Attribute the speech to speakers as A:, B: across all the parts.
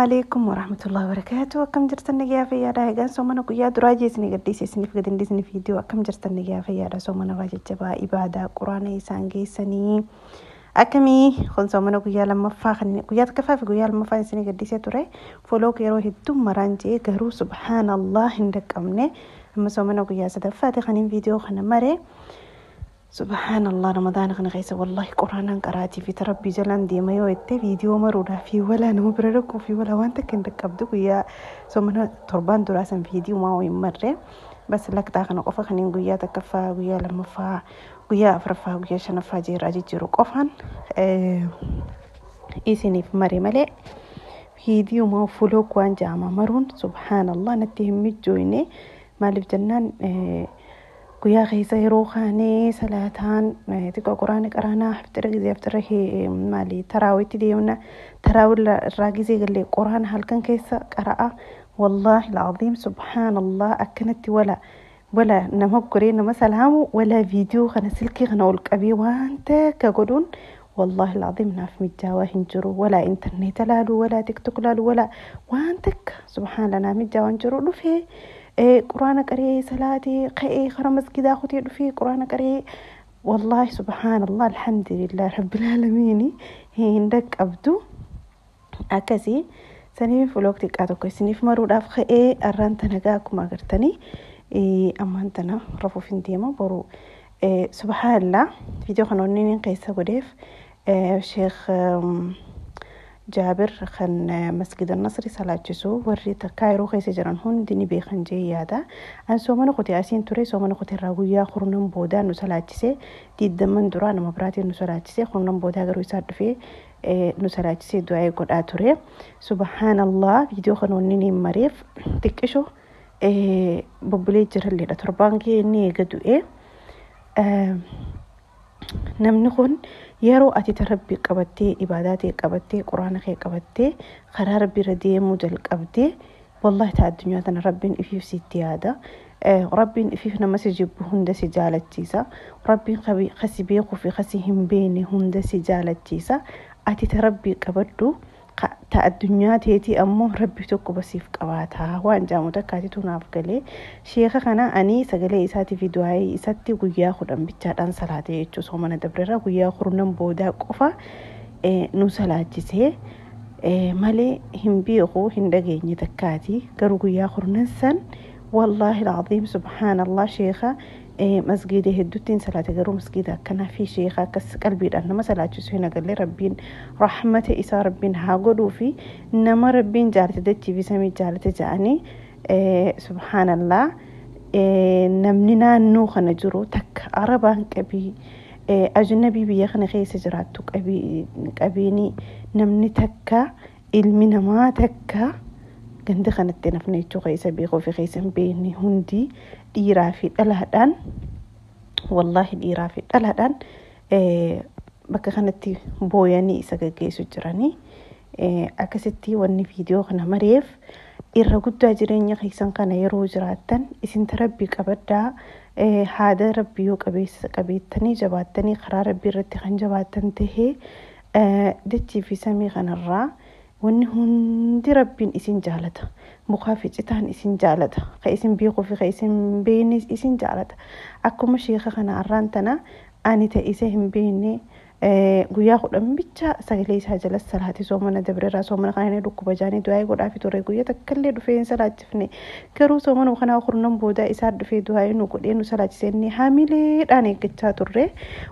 A: Alaikum warahmatullahi wabarakatuh. Akkam jirtan nagaya fayyaadha. Egaan soomana guyyaa duraa jeesni gadhiise isiniif gadi hin dhiisne viidiyoo. Akkam jirtan nagaya fayyaadha. Soomana irraa jajjabaa ibaadaa quraana isaan geessanii. Akkamii kun soomana guyyaa lammaffaa kan guyyaa tokkoffaa fi guyyaa lammaffaa isinii gadhiisee ture. Foloo yeroo hedduu maraan jee garuu subhaanallah hin dhaqqabne. Amma soomana guyyaa sadaffaati kaniin viidiyoo kana mare. Subhaanallah ramadaana kana keessa wallahi quraanaan qaraatii fi tarabbii jalaan deema yoo jette viidiyoo maruudhaa fi walaa nama bira dhaquu fi walaa waan takka hin dhaqqabdu. Guyyaa soomana torbaan duraa san viidiyoo maa hin marre. Bas lakxaa kana qofa kaniin guyyaa tokkoffaa, guyyaa lammaffaa, guyyaa afuraffaa, guyyaa shanaffaa jeerraa jijjiiru qofaan isiniif mare malee viidiyoo maa fuloo waan jaama maruun subhaanallah natti hin mijjooyne. Maaliif jennaan guyyaa keessa yeroo kaanee salaataan xiqqoo quraana qaraanaa haftira gizee haftira maali taraawitti deemna, taraawii irraa gizee gallee quraana halkan keessa qara'a. Wallaahi alcaziim subhaanallah akkanatti wala wala nama goree nama salaamu wala viidiyoo kana silkii kana ol qabee waan takka godhuun wallaahi alcaziim naaf mijaawaa hin jiru. Wala intarneeta laalu wala TikTok laalu wala waan takka subhaanallah naaf mijaawaa hin jiru. Dhufee quraana qaree salaatee ka'ee kara masgidaa kutee dhufee quraana qaree wallaahi subhaanallah alhamdulillah rabbil aalamiini hin dhaqqabdu. Akkasii saniif vlog xiqqaa tokko isiniif maruudhaaf ka'ee arraan tana gaa akkuma agartanii ammaan tana rafuuf hin deema boru. Subhaanallah viidiyoo kana onni keessa godheef Sheekh Jaabir kan masgida Nasri salaachisu warri Kaayiroo keessa jiran hundi ni beekan jee yaada. An soomana kutee asiin ture, soomana kutee irraa guyyaa 10 boodaa nu salaachise. 20 duraa nama biraatiin nu salaachise, 10 boodaa garuu isaa dhufee nu salaachisee du'aa godhaa ture. Subhaanallah viidiyoo kana onni ni mareef xiqqisho bobbulee jiralleedha. Torbaan kee inni eega du'ee. Namni kun yeroo ati rabbii qabattee ibaadaa ta'e qabattee quraana kee qabattee karaa rabbii irra deemuu jalqabdee wallahi ta addunyaa tana rabbiin ifiif sitti yaada. Rabbiin ifiif nama si jibbu hunda si jaalachiisa. Rabbiin kasi beekuu fi kasi hin beekne hunda si jaalachiisa. Ati ta rabbii qabadhu ta addunyaa teetii ammoo rabbi tokko basiif qabaataa waan jaamu takkaatitu naaf galee. Sheeka kana ani sagalee isaatii fi du'aayii isatti guyyaa 10 bichaadhaan salaatee jechuu soomana dabreerra guyyaa 10 boodaa qofa nu salaachisee malee hin beeku hin dhageenye takkaati. Garuu guyyaa 10 san wallaahi alcaziim subhaanallah sheeka masgiida hedduuttiin salaate garuu masgiida akkanaa fi sheeka akkas qalbiidhaan nama salaachisu hin agarre. Rabbiin rahmata isaa rabbiin haa godhuu fi nama rabbiin jaalate dachii fi samii jaalate jedhanii. Subhaanallah namni naannoo kana jiru takka arabaan qabii ajnabii biyya kana keessa jiraattu qabiini namni takka ilmi namaa takka ganda kanatti nafne jechuu keessa beekuu fi keessa hin beekne hundi dhiiraa fi dhalaadhaan wallaahi dhiiraa fi dhalaadhaan bakka kanatti booyanii isa gaggeessu jiranii. Akkasitti wanni viidiyoo kana mareef irra guddaa jireenya keessan kana yeroo jiraattan isin rabbii qabaddaa. Haada rabbii yoo qabeettanii jabaattanii karaa rabbii irratti kan jabaattan tahee dachii fi samii kanarraa wanni hundi rabbiin isin jaalata. Mukaa fi citaan isin jaalata. Ka isin beekuu fi ka isin beekne isin jaalata. Akkuma sheeka kana arraan tana ani ta'e isa hin beekne guyyaa 10 bicha sagalee isaa jala salaate soomana dabreerraa. Soomana kana inni dhukkuba jaanii du'aa godhaafi ture, guyyaa takkallee dhufee hin salaachifne. Garuu soomana kanaa 10 booda isaa dhufee du'aa nu godhee nu salaachise. Inni hamileedhaan eeggachaa turre,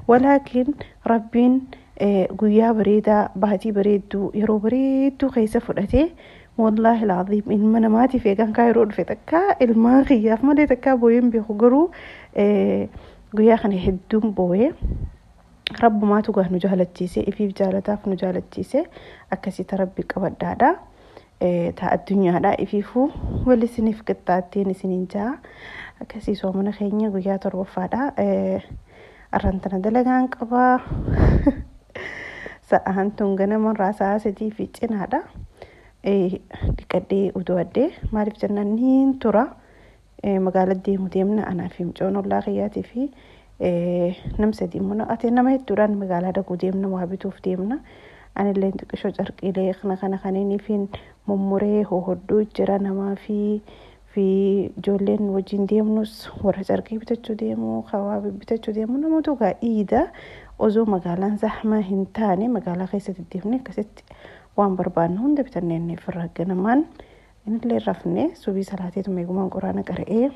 A: walaakin rabbiin guyyaa bareedaa baatii bareedduu yeroo bareedduu keessa fudhatee. Wallaahi alcaziim ilma namaatiif eegan kaa yeroo dhufe takka ilmaan kiyyaaf malee takka booyeen beeku, garuu guyyaa kana hedduun booyee. Rabbumaatu gaa nu jaalachiise, ifiif jaalataaf nu jaalachiise. Akkasitti rabbi qabadhaadha. Ta addunyaadha ifiifuu wal isiniif qixxaattiin isiniin jaa. Akkasii soomana keenya guyyaa torbaffaadha. Arraan tana dalagaan qabaa. Sa'aan tun ganama irraa sa'a 3 fi cinaadha. Dhiqadhee udu'adhee maaliif jennaan niin tura. Magaalaa deemu deemna anaa fi mucoon ollaa kiyyaatii fi nam sadii immoo ati nama hedduudhaan magaalaa dhaquu deemna, waa bituuf deemna. Anillee xiqqishoo carqiilee kana kana kaniniifin mummuree hohodhuu jira namaa fi ijoolleen wajjin deemnus warra carqii bitachuu deemu, hawaa bitachuu deemu namoota gaa iida osoo magaalaan zahmaa hin taane magaalaa keessatti deemne akkasitti waan barbaannu hunda bitannee ofirraa ganamaan inillee rafne subii salaateetuma eegumaan quraana qara'ee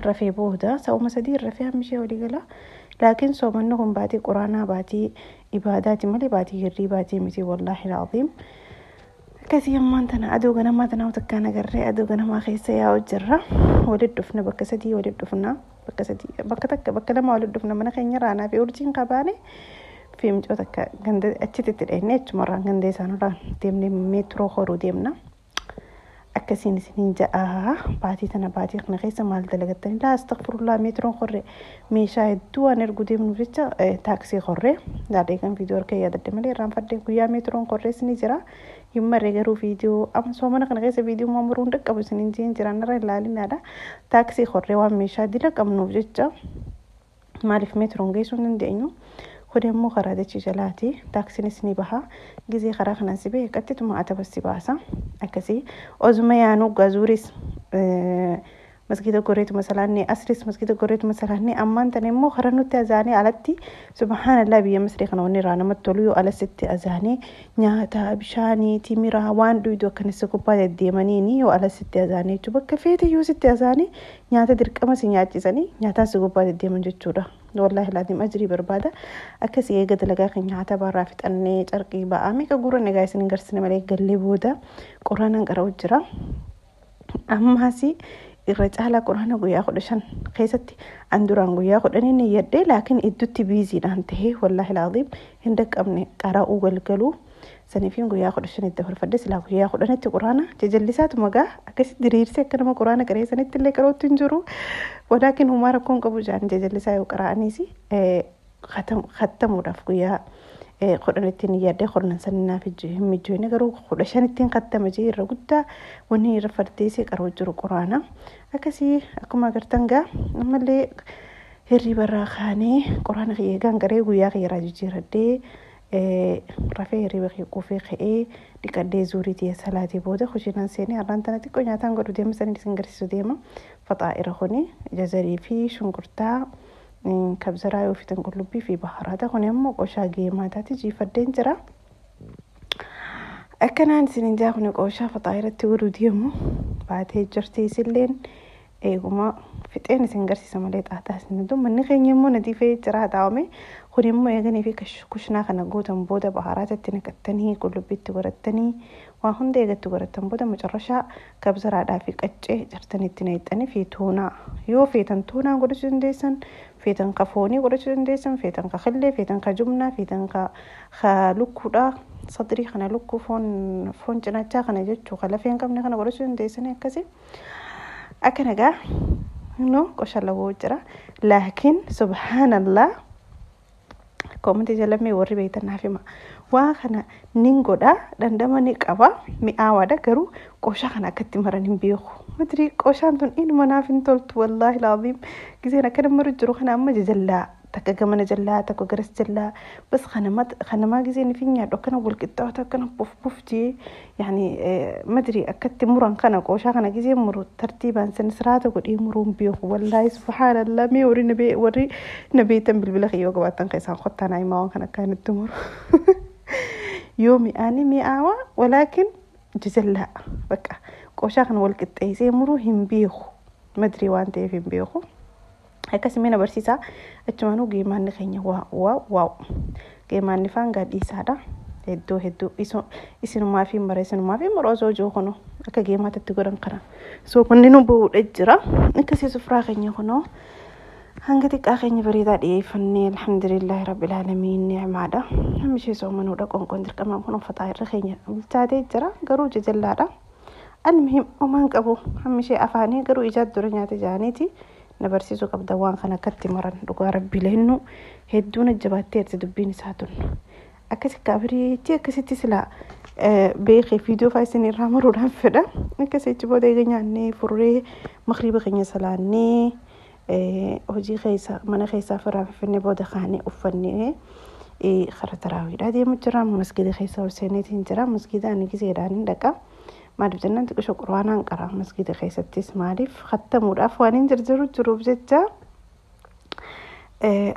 A: rafee booda sa'uma 3 rafee hammishee walii gala. Laakiin soomanni kun baatii quraanaa baatii ibaadaati malee baatii hirriibaatii miti wallaahi alaaziim. Akkasii ammaan tana aduu ganamaa tana takkaan agarree aduu ganamaa keessa yaa'u jirra. Walitti dhufna bakka 3 walitti dhufna bakka 3 bakka takka bakka 2 walitti dhufna mana keenya raanaa fi urjiin qabaane fi mucoo takka ganda achitti itti dhahine achumarraan ganda isaanirraan deemnee meetiroo horuu deemna. Akkasiin isiniin ja'a baatii tana baatii kana keessa maal dalagattanii laa astaghfirullah meetiroon horre meeshaa hedduu waan ergu deemnuuf jecha taaksii horre laalee kan viidiyoo harka yaadadde malee irraanfadde guyyaa meetiroon horrees ni jira. Hin marre garuu viidiyoo amma soomana kana keessa viidiyoo waan muruu hin dhaqqabu isiniin jeen jiraan irra ilaalinaadha. Taaksii horree waan meeshaa dila qabnuuf jecha maaliif meetiroon geessuu hin dandeenyu. Kun immoo karaa dachee jalaati. Taaksiinis ni baha. Gizee karaa kanaan si bahe qaxxituma atabas si baasa. Akkasii osuma yaanuu gazuuris masgiida goreetuma salaannee asris masgiida goreetuma salaannee ammaan tana immoo karaa nutti azaanee alatti subhaanallah biyya Masrii kana wanni irraa namatti tolu yoo alasitti azaanee nyaata bishaanii timiraa waan dhuydu akkanas gubbaa deddeemaniini yoo alasitti azaanee jechuudha bakka feete yoo sitti azaanee nyaata dirqama si nyaachisanii nyaataan si gubbaa deddeeman jechuudha. Wallaahi laatiin ajrii barbaada. Akkasii eega dalagaa kan nyaata barraa fixannee carqii ba'aa meeqa guuranne egaa isin hin garsine malee gallee booda quraanaan qara'u jira. Ammaas irra caalaa quraana guyyaa 15 keessatti an duraan guyyaa 10 ni yaddee laakiin iddutti biiziidhaan tahee wallaahi laaziim hin dhaqqabne qara'uu galgaluu saniifiin guyyaa 15 itti horfadde silaa guyyaa 10tti quraana jajallisaatu magaa akkasitti diriirsee akka nama quraana qaree sanitti illee qarootti hin jiru. Walaakin humaa rakkoon qabu jaan jajallisaa yoo qara'aniis khattamuudhaaf guyyaa 10tti ni yaddee 10 san naaf hin mijoine garuu 15tti khattama jee irra guddaa wanni irra fardeesee qaroo jiru quraana. Akkasii akkuma agartan gaa ammallee hirriba irraa kaanee quraana eegaan garee guyyaa kiyyaraa jijjiiradhee rafee hirriba kiyya quufee ka'ee dhiqadhee zuurii tiyya salaatee booda kushiinaan seenee har'aan tana xiqqoo nyaataan godhu deema sanii isin garsiisu deema. Faxaa'ira kuni jazarii fi shunkurtaa kabzaraa yoo fitan qullubbii fi baharaata kun immoo qoshaa geemaataati jiifadheen jira. Akkanaan isiniin jaa kun qoshaa faxaa'iratti godhu deemu baatee jirti isilleen eeguma fixeen isin garsiisa malee xaaxaa isin hunduu manni keenya immoo nadiifee jira taa'ame kun immoo eeganii fi kushinaa kana gootan booda baharaatatti naqattanii qullubbiitti godhattanii waan hunda eegatti godhattan booda macarrashaa kabzaraadhaa fi qaccee jartanitti naqxanii fi tuunaa yoo feetan tuunaa godhachuu dandeessan feetan ka foonii godhachuu dandeessan feetan ka killee feetan ka jumnaa feetan ka lukkuudhaa sadrii kana lukkuu foon cinaachaa kana jechuu ka lafee hin qabne kana godhachuu dandeessanii akkasii. Akkana gaa no qosha lawoo jira laakiin subhaanallah koomantii jalamee warri beektan naaf hima waa kana nin godha dhandhama ni qaba mi'aawaadha garuu qoshaa kana akkatti maran hin beeku madrii qoshaan tun inuma naaf hin toltu wallaahi laaziim giseen akkana maru jiru kana amma jajallaa takka gamana jallaa takka garas jallaa bas kanamaa giseen fi nyaadhu akkana walqixxaawata akkana buf buf jee yaani madrii akkatti muran kana qooshaa kana gisee muru tartiibaan san siraata godhee muruun beeku wallaahi subhaanallah mee warri na beektan bilbila kiyyoo qabaattan keessaan kottaa naa himaa waan kana akkanatti muru yoo mi'aani mi'aawa walaakin jajallaa bakka qooshaa kana walqixxeessee muruu hin beeku madrii waan ta'eef hin beeku. Akkasii na barsiisaa achumaanuu geemaanni keenya waaw waaw geemaanni faan gadhiisaadha. Hedduu hedduu isinumaa fi mara isinumaa fi mara osoo jiru kunoo akka geemaatatti godhan kana soomanni nu bu'uudha jira. Akkasii sufuraa keenya kunoo hanga xiqqaa keenya bareedaa dhiyeeffannee alhamdulillahi rabbil aalamiin ni'maadha. Namni ishee soomanuudha qoonqoon dirqamaan kun uffataa irra keenya bilchaatee jira garuu jajallaadha. Almuhim homaan qabu hammi ishee afaanii garuu ijaat dura nyaata jaaniiti. Na barsiisuu qabda waan kana akkatti maran dhugaa rabbi leennu hedduu na jabaatteerti dubbiin isaa tun. Akkasi kaabiriitti akkasitti silaa beekee viidiyoo fa'aa isin irraa maruudhaan fedha. Akkasitti booda eega nyaannee furree makriiba keenya salaannee hojii keessa mana keessaa firraa finfinnee booda kaanee uffannee Karaa taraawiidhaa deemu jira. Masgida keessa ol seeneetiin jira. Masgida ani gizeedhaan hin dhaqa. Maaliif jennaan xiqqisho quraanaan qara masgida keessattis maaliif kattamuudhaaf waan hin jirjiru jiruuf jecha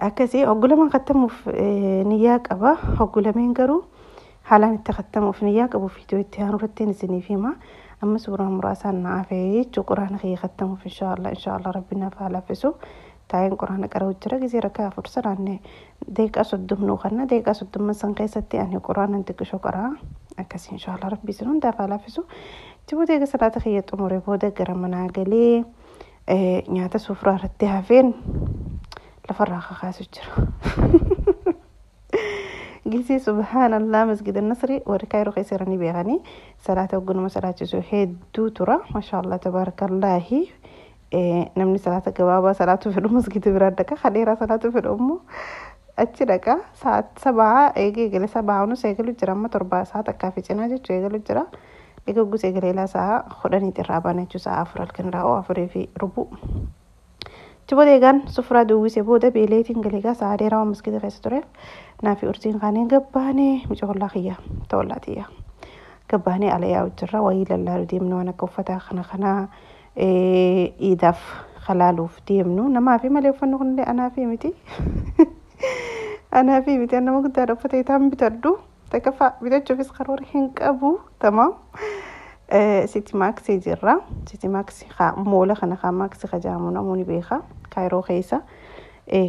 A: akkasii hoggulamaan kattamuuf niyyaa qaba. Hoggulameen garuu haalaan itti kattamuuf niyyaa qabu viidiyoo itti aanu irratti isiniif hima. Amma suuraa muraasaan na hafe jechuu quraana kiyya kattamuuf inshaallah inshaallah rabbi naaf haa laaffisu. Taa'een quraana qara'u jira gisee rakkaa afur salaanne deeqaa soddomnuu kana deeqaa soddomman san keessatti ani quraana xiqqisho qaraa akkasii inshaallah rabbi isin hundaaf haa laaffisu. Jibuuti eega salaata kiyya xumure booda gara manaa galee nyaata sufuraa irratti hafeen lafarraa kakaasu jira. Gisee subhaanallah masgida nasri warri kaayiroo keessa jiranii beekanii salaata hogganuma salaachisu hedduu tura maashaallah tabaarakallaahi. Namni salaata gabaabaa salaatu fedhu masgida biraa dhaqa kan dheeraa salaatu fedhu immoo achi dhaqa sa'aat sabaa eegee eegale sabaa nus eegalu jira amma torba sa'a takkaa fi cinaa jechuu eegalu jira. Eega gus eegale ilaa sa'a kudhaniitti irraa baana jechuu sa'a afur halkan irraa oo afurii fi rubu. Achi eegaan sufuraa duwwisee booda beeleetiin galee gaa sa'a dheeraa waan masgida keessa tureef naafi urjiin kaanee gabbaanee mucoollaa kiyya ta'ollaa tiyya. Gabbaanee ala yaa'u jirra wayii lallaalu deemnu waan akka uffataa kana kanaa iidaaf kalaaluuf deemnu namaa fi malee uffanni kunillee anaa fi miti. Anaa fi miti nama guddaadha uffata itaan bitadhu takkaffaa bitachuufis karoora hin qabu tamaam. City Max jirra. City Max moola kana haa Max jedhamu namoonni beeka Kaayiroo keessa.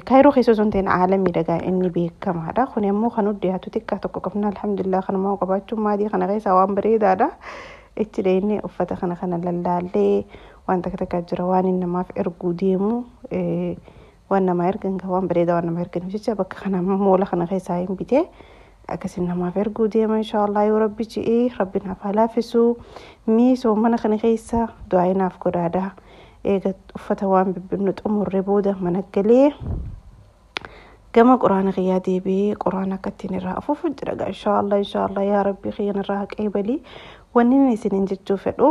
A: Kaayiroo keessa osoo hin ta'in haala miidhagaa inni beekamaadha. Kun immoo kan dhiyaatu xiqqaa tokko qabna alhamdulillah kanuma qabaachuun maatii kana keessaa waan bareedaadha. Itti dheenee uffata kana kana lallaallee waan takka takka jira waan inni namaaf erguu deemu waan namaa ergan waan bareedaa waan nama erganiif jecha bakka kana moola kana keessaa hin bitee akkasiin namaaf erguu deema inshaallah yoo rabbi ji'ee rabbi naaf haa laaffisu miisoo mana kana keessa du'aa naaf godhaadha. Eega uffata waan bibbinnu xumurre booda mana galee gama quraana kiyyaa deebi'ee quraana akka ittiin irraa afuufu jira gaa inshaallah inshaallah yaa rabbi kiyyan irraa qeebalii wanni inni isiniin jechuu fedhu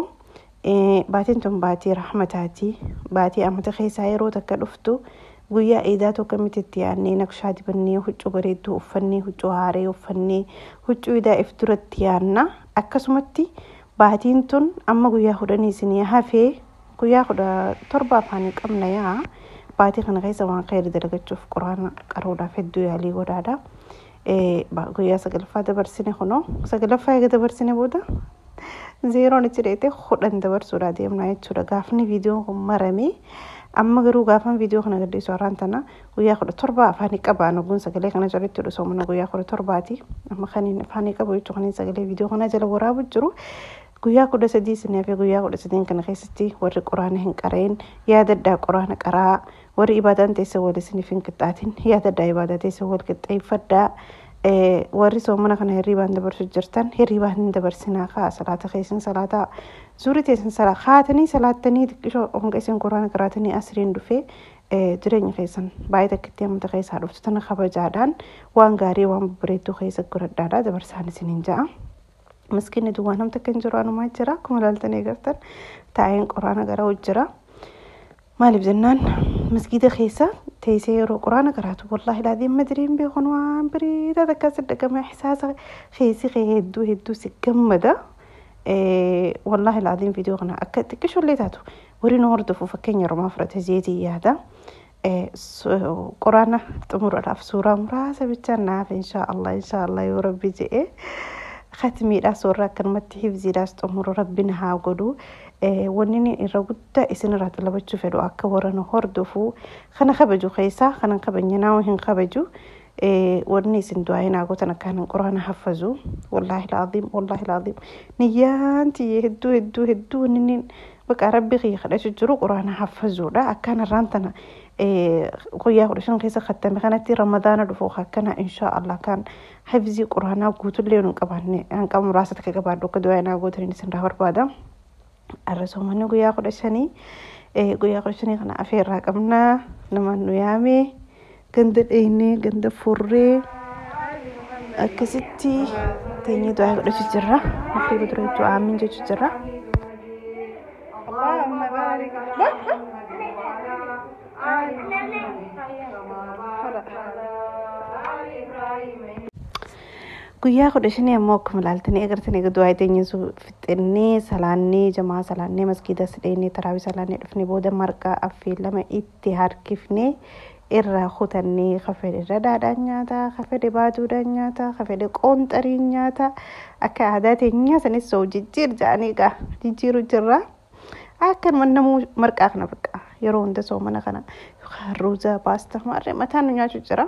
A: baatiin tun baatii rahmataati baatii amata keessaa yeroo takka dhuftu guyyaa iidaa tokko miti itti yaadnee naqshaa dibannee huccuu bareedduu uffannee huccuu haaree uffannee huccuu iidaa if duratti yaadna akkasumatti baatiin tun amma guyyaa kudhanii isinii hafee guyyaa 17 afaanii qabna yaa baatii kana keessa waan khayri dalagachuuf quraana qaruudhaaf hedduu yaalii godhaadha. Guyyaa sagalaffaa dabarsine kunoo sagalaffaa eega dabarsine booda zeeroon itti dheete 10 dabarsuudha deemna jechuudha. Gaafni viidiyoon kun marame amma garuu gaafan viidiyoo kana gadhiisu har'aan tana guyyaa 17 afaanii qaba nuguun sagalee kana jalatti dhusu mana guyyaa 17ti amma kan afaanii qabu jechuudha kan sagalee viidiyoo kana jala waraabu jiru. Guyyaa 13 isinii fi guyyaa 13 kana keessatti warri quraana hin qareen yaadadhaa quraana qaraa warri ibaadaan teessa wal isiniif hin qixxaatin yaadadhaa ibaadaa teessa wal qixxeeffadhaa warri soomana kana hirriibaan dabarsu jirtan hirriibaan hin dabarsinaa kaa salaata keessan salaataa zuurii teessan salaa kaatanii salaattanii xiqqishoo honga isin quraana qaraatanii asriin dhufee jireenya keessan baay'ee takkitti amanta keessaa dhuftu tana kabajaadhaan waan gaarii waan babbareedduu keessa godhadhaadhaa dabarsaan isiniin ja'a. Miskiinni duwwaa namni takka hin jiru anumaa jira akkuma ilaaltanii agartan taa'een quraana gara jira. Maaliif jennaan masgiida keessa teessee yeroo quraana qaraatu wallaahi laadiin madiriin beekun waan bareedaa takka si dhagama ihsaasa keessi kee hedduu hedduu si gammada. Wallaahi laadiin viidiyoo kana akka xiqqishollee taatu warri nu hordofu fakkeenya Oromoo fudhate zeetii yaada. Quraana xumuruudhaaf suuraa muraasa bicha naaf inshaallah inshaallah yoo rabbi je'e. Khatmiidhaa suuraa akkanumatti hifziidhaas xumuru rabbiin haa godhu. Wanni inni irra guddaa isin irraa xalabachuu fedhu akka warra nu hordofu kana kabaju keessaa kana kabajne naa hin kabaju. Wanni isin du'aa hin gootan akkaan quraana haffazu wallaahi laaziim wallaahi laaziim niyyaan tiyye hedduu hedduu hedduu wanni inni baqa rabbi kiyya kadhachuu jiru quraana haffazuudha akkaan irraan tana guyyaa 15 keessa khattame kanatti ramadaana dhufu akkana inshaallah kan hafzii quraanaa guutullee nu qabaanne hanqa muraasa takka qabaadhu akka du'aa hin gootan isin irraa barbaada. Arra soomanni guyyaa 15 guyyaa 15 kana afeerraa qabna namaan nu yaame ganda dheeynee ganda furree akkasitti teenyee du'aa godhachuu jirra. Maqriba dura jechuu aamiin jechuu jirra. اللهم بارك على محمد وعلى آل إبراهيم. Guyyaa 15 ammoo akkuma ilaaltanii agartanii du'aa ittiin fixannee salaannee jamaa salaannee masgiida sidheenee taraawii salaannee dhufnee booda marqaa affeelama itti harkifnee irraa kutannee kafedhe dhadhaadhaan nyaataa, kafedhe baatuudhaan nyaataa, kafedhe qoonxariin nyaataa akka aadaa teenyaa sanis soo jijjiir jedhanii egaa jijjiiru jirra. Akkanuma namuu marqaa kana bakka yeroo hunda soomana kana ruuza paastaa maarree mataan nu nyaachuu jira.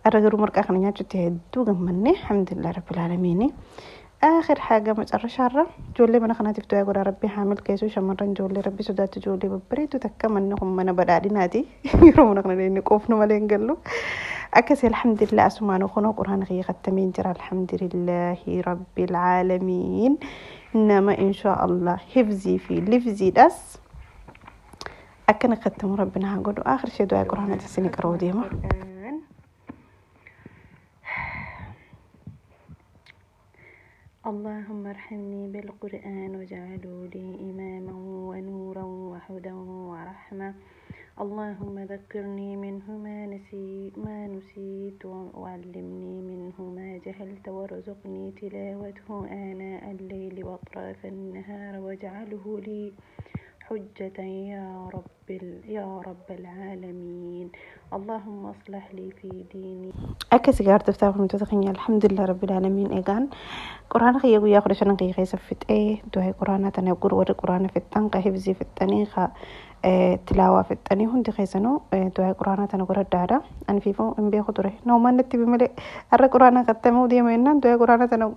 A: Arra garuu marqaa kana nyaachuutti hedduu gammanne alhamdulillah rabbil aalamiini. آخر حاجة مጨረሻ ijoollee mana kanaatiif du'aa godhaa rabbi haa milkeessu shamarran ijoollee rabbi sodaattu ijoollee babbareedu takka manni kun mana badhaadhinaati yeroo mana kana deemne qoofnu malee hin gallu akkasii alhamdulillah asumaan kunoo quraana kiyya kattameen jira alhamdulillahi rabbil aalamiin nama inshaa allah hifzii fi lifziidhas akkana kattamu rabbina haa godhu آخر شيء du'aa quraana isin qaroo deema. اللهم ارحمني بالقرآن واجعله لي إماما ونورا وهدى ورحمة. اللهم ذكرني منه ما نسيت وعلمني منه ما جهلت وارزقني تلاوته آناء الليل وأطراف النهار واجعله لي حجة يا رب العالمين. اللهم اصلح لي في ديني. أكسي قارت افتاكم تتخيني الحمد لله رب العالمين. إيقان قرآن خي يقول ياخد عشان خي خي إيه دوهي قرآن تنا يقول ور قرآن في التنقى حفظي في التنيخة تلاوة في التني هندي خيسنو دوهي قرآن تنا قرآن دارا أنا في فو إن بياخد ره نو ما نتبي ملء أرى قرآن ختمه ودي منا دوهي قرآن تنا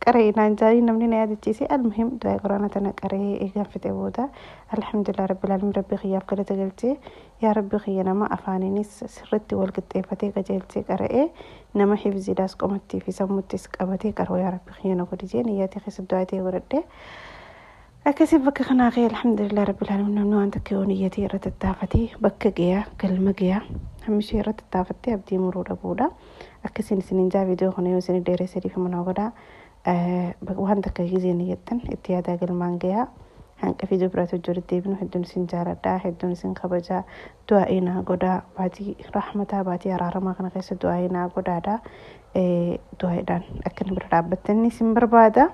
A: قرينا جاري نمني نادي تيسي. المهم دوهي قرآن تنا قري إيقان في تبودا الحمد لله رب العالمين. ربي خياف قلت قلتي يا ربي خينا ما أفانيني سرتي والقطيفتي قجلتي قرئي نما حفظي داس قمتي في سمتي سقبتي قرو يا ربي خينا قدجين ياتي خيس دعاتي وردي أكسب بك خناقي الحمد لله رب العالمين. نمنو عندك يونيتي رتتافتي بك جيا كلمة جيا همشي رتتافتي أبدي مرورة بودا أكسين سنين جا فيديو خنيو سنين ديري سري في مناغدا وعندك جيزينيتن اتيادا قلمان جيا hanqa fi dubraatu jiru deebinu hedduun isin jaaladha hedduun isin kabaja du'aa'inaa godhaa baatii rahmataa baatii araaramaa kana keessa du'aa'inaa godhaadha du'aa'idhaan akkana bira dhaabbatanii isin barbaada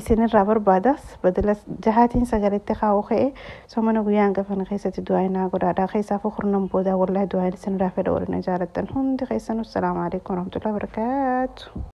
A: isinirraa barbaadas badala jahaatiin sagaletti kaa'u ka'e soomana guyyaa hangafa kana keessatti du'aa'inaa godhaadha keessaafuu kurnan booda wallahi du'aa'in isinirraa fedha warreen jaalattan hundi keessanuu. Assalaamu alaikum warahmatullahi wabarakaatu.